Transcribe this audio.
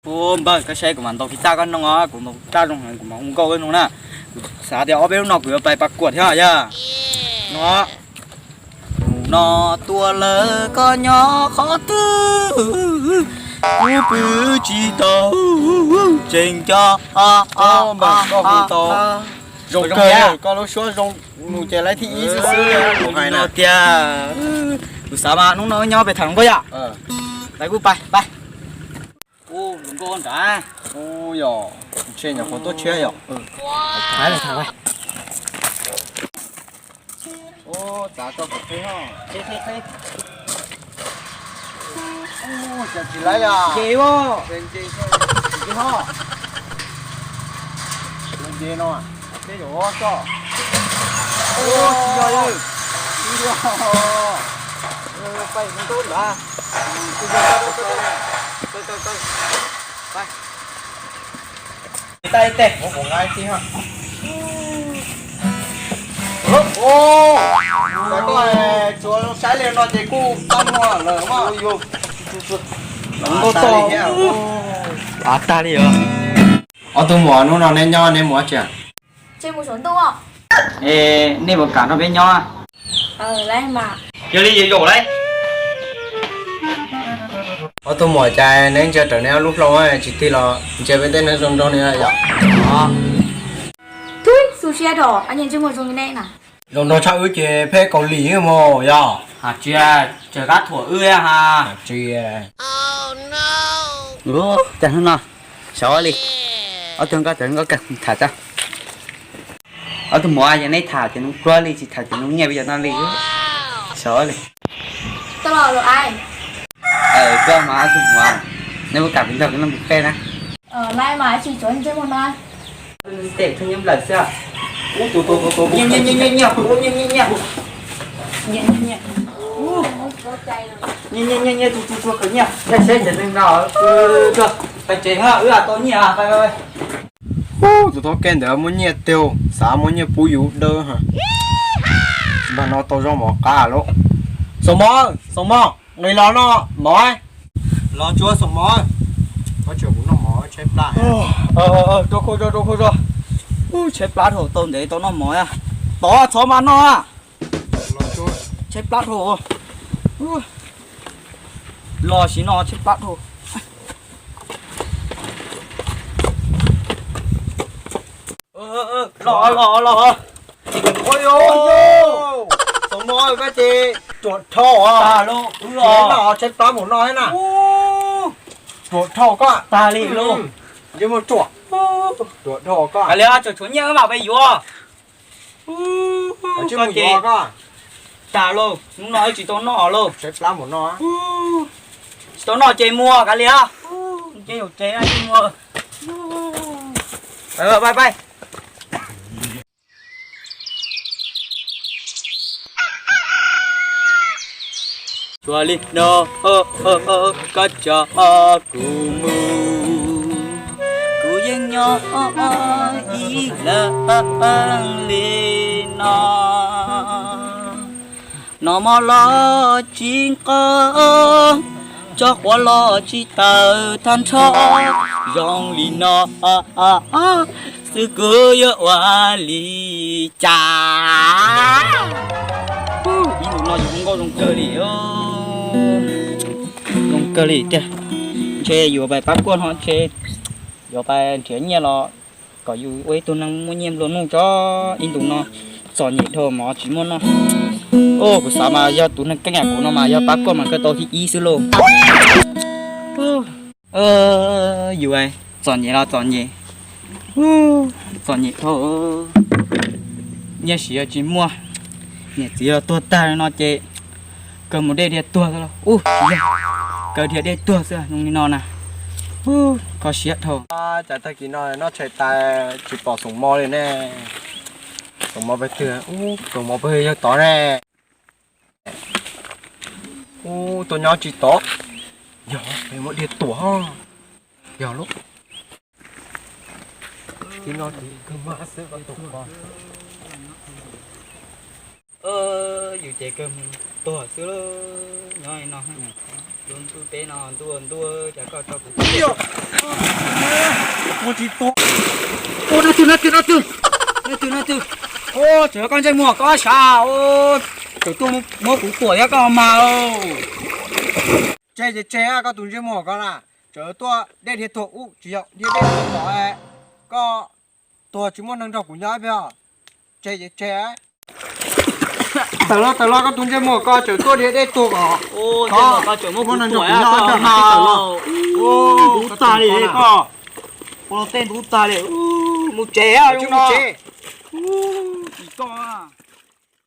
Npawg, koj saib kuv mam ntaus kiv taj koj noog os, kuv ntaus kiv taj zoo heev kuv mam hu nkauj koj noog na. Kuv xav tias ob peb lub no kuv yuav pais pas kuam thiab yog no. Tus no tuaj lawm koj nyob qhov twg, kuv pw tsis tau tseem nco. Npawg, koj hu tau zoo kawg, koj lub suab zoo mus ces laib thib ib xwb xwb. Kuv hais no tiag, kuv xav mas hnub no nyob pem tham hluas nkauj yom. Pais kuj pais, pais. Ua hluas nkauj nrad. Ua yog, ntshe nyuam qhuav tuaj tshiab yom. Tham, tham. Ua, txav tso kuv qhib os. Ua, cas tsis laib yom. Nce os. Nce, nce, nce ho. Nce no, peb yuav tso. Ua, tsis yog li. Tsis yog. Pais mus tub nrad. Pais. Ib tag ib teg, kuv nqa ib tib ho. Tsuav saib li no ces kuj tau muag lawm mas. Av tag li os. Ob tug muam, hnub no neb nyob neb mus dab tsi? Es nej puas kam nrog peb nyob? Yog li yuav zaum lauj. Ob tug muam, cas neb ntsia rawv neb ob lub hlau tsis tig los ntsia peb tej neeg zoo nraug ni yom? Tub, xu siab rau ntsej muag zoo li neb na. Zoo nraug tshaj wb ces pheej Kaus Lim mus yog? Tsis, tseem kab thuam wb ha. Tsis. Cas hnub no xyov li, ob tug nkauj tseem nkauj kawg, tham tso. Ob tug muam, yog neb tham ces nws pluag li, tsis tham ces nws nyiaj peb cov no li. Xyov li. Koj mas ob tug muam, neb puas kam peb nrog koj noj mus qej na? Tes nyob nplawm xwb. Nyiaj, nyiaj, nyiaj, nyiaj, nyiaj, nyiaj. Nyiaj, nyiaj, nyiaj, nyiaj, tus tus tus khawv nyiaj. Saib saib cov neeg no, pais tsev, wb tau nyiaj, pais, pais. Tus thoob kej ntawd muaj nyiaj tiag, xav muaj nyiaj pub yus dawb. Npag no tau zaub mov qab lawm. Xoo Mov, Xoo Mov, nqis los noj mov. Los tsuav Xoo Mov. Rau khau rau, rau khau rau. Tshaib plab dhau, tau ntev tau noj mov. Tod txhob mas noj. Tshaib plab dhau. Los sim no tshaib plab dhau. Los los los. Xoo Mov, koj ces ruam dhau. Tag lauj, wb los tshaib plab mus noj na. Ruam dhau koj. Tag li lauj. Ntsej muag ruam. Ruam dhau koj. Kav liam, tshuav tshuav nyiaj wb mam pais yuav. Tsis mus yuav koj. Tag lauj, hnub no wb tsis tau noj lauj. Tshaib plab mus noj. Tsis tau noj ces muag kav liam. Ces yuav tsev tsis muag. Pais pais. Tsuas li no koj coj kuv mus, kuv yeej nyob ib leeg li no. Noj mov los tsis nqos, tso quav los tsis tawm tag nrho, zoo li no xwb kuv yuav ua li cas? Ib ntus no yus ua nkauj zoo kawg li, zoo kawg li tiag. Ntshe yuav pais pab kuaj no ntshe yuav pais nrhiav nyiaj los kom yus ua ib tug neeg muaj nyiaj nplua nuj tso. Ib ntus no txom nyem dhau mov tsis muaj noj. Kuv xav mas yog tus neeg keej yam kuv no mas yog pab kuaj mas kawg tau thib ib xwb lauj. Yus txom nyem los txom nyem, txom nyem dhau, nyiaj siv tsis muaj, niam txiv los tuag tag no ces kawg mus dhia dhia tuag xwb lauj. Kawg dhia dhia tuag xwb zoo li no na. Kho siab dhau. Cas tag kis no noj tshais tas tsis pom Xoom Mov li ne. Xoom Mov pes twg? Xoom Mov pes yog tod ne. Ub, tuaj nyob tsis tod. Yog peb muab dhia tuag. Yog lauj. Tib no ces kawg mag xwb koj tus ko. Yus ces kawg tuag xwb lauj, nyob li no. Lub ntuj teb no ntuj ntuj, cas koj tso kuv tuag. Ua tsis tuag. Ua no twg no twg no twg no twg no twg. Ua tseem koj ntsej muag koj sav, tseem tuaj muab kuv tuam thiab koj mas. Tseg tseg, koj tus ntsej muag koj na, tseem tuaj dej dhia tuag ub tsis yog dhia dej tuag kom koj tuag tsis muaj neeg nrog kuv nyob peb os. Tseg tseg. Tawm los tawm los, koj tus ntsej muag koj tseem tuaj dhia dej tuag kom muaj neeg nrog kuv nyob peb os. Ntub tag li koj, ua tej ntub tag li, mus tsev, mus tsev. Koj